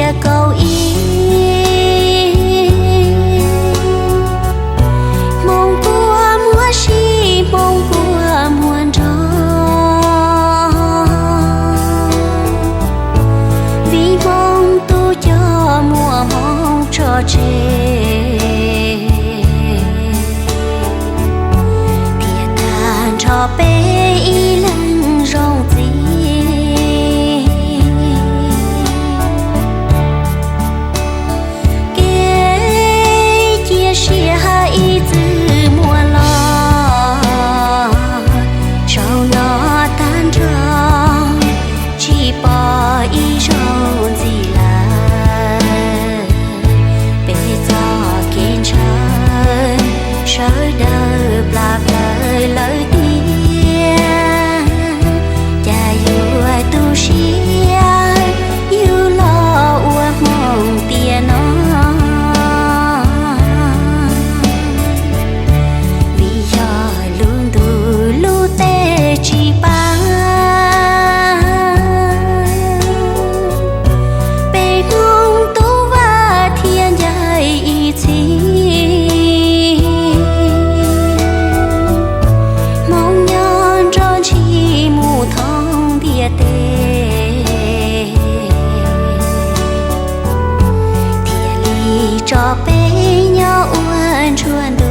Tiam kaum ib, hmoov kua muag sib, hmoov kua muag nrog, vim hmoov tub coj muaj hmoov tso tseg. Thiab tag nrho peb ib leeg zoo txiv, kev cia siab ib txwm muaj los, zaum no tag nrho tsis pom ib zaug ntxiv lawm. Peb txoj kev ntshaw sawv daws plam plaws lawm tiag, cas yuav tu siab yug los ua hmoov tiam no. Vim yog lub ntuj lub teb tsis pab, peb hmoov tub vaj thiaj ncaim ib txhis. Hmoov nyob nrog ntshis mus thoob ntiaj teb, thiaj li tso peb nyob ua ntsuag ntu.